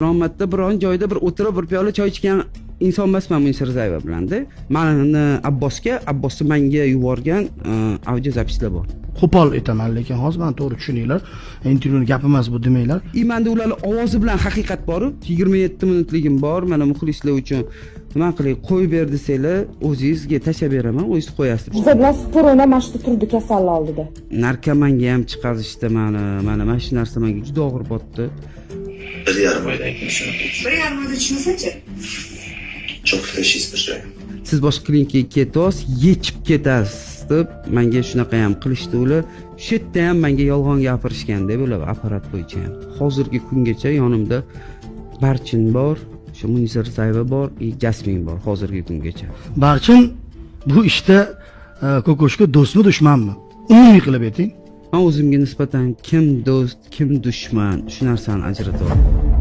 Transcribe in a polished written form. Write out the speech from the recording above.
Biron marta biron joyda bir o'tirib, bir piyola choy ichgan inson emasman Munisa Rizayeva bilanda. Mani Abbosga, Abbosni manga yuborgan аудиозапись lar bor. Qo'pol aytaman, lekin hozir mani to'g'ri tushuninglar, intervyuni gap emas bu demanglar. И manda ularni ovozi bilan haqiqat boru, 27 minutligim bor. Mana, muxlislar uchun nima qilay, qo'yib ber desanglar, o'zingizga tashlab beraman, o'zingiz qo'yasiz. Biza bilan spor o'ynab, mana shu yerda turdi kasalni oldida. Narkomanga ham chiqarishdi mani. Mana shu narsa menga juda og'ir botdi. 1,5 oydan keyin tushunib. 1,5 oyda tushunasanchi. Cho'kib tashlay. Siz boshqa klinikaga ketyapsiz, yechib ketasiz deb manga shunaqa ham qilishdi ular. Shu yerda ham manga yolg'on gapirishganda bular, apparat bo'yicha ham. Hozirgi kungacha yonimda Barchin bor, o'sha Munisa Rizayeva bor и Jasmin bor hozirgi kungacha. Barchin bu ishda Kokoshka do'stmi, dushmanmi, umumiy qilib ayting. Man o'zimga nisbatan kim do'st, kim dushman, shu narsani ajrata olmayman.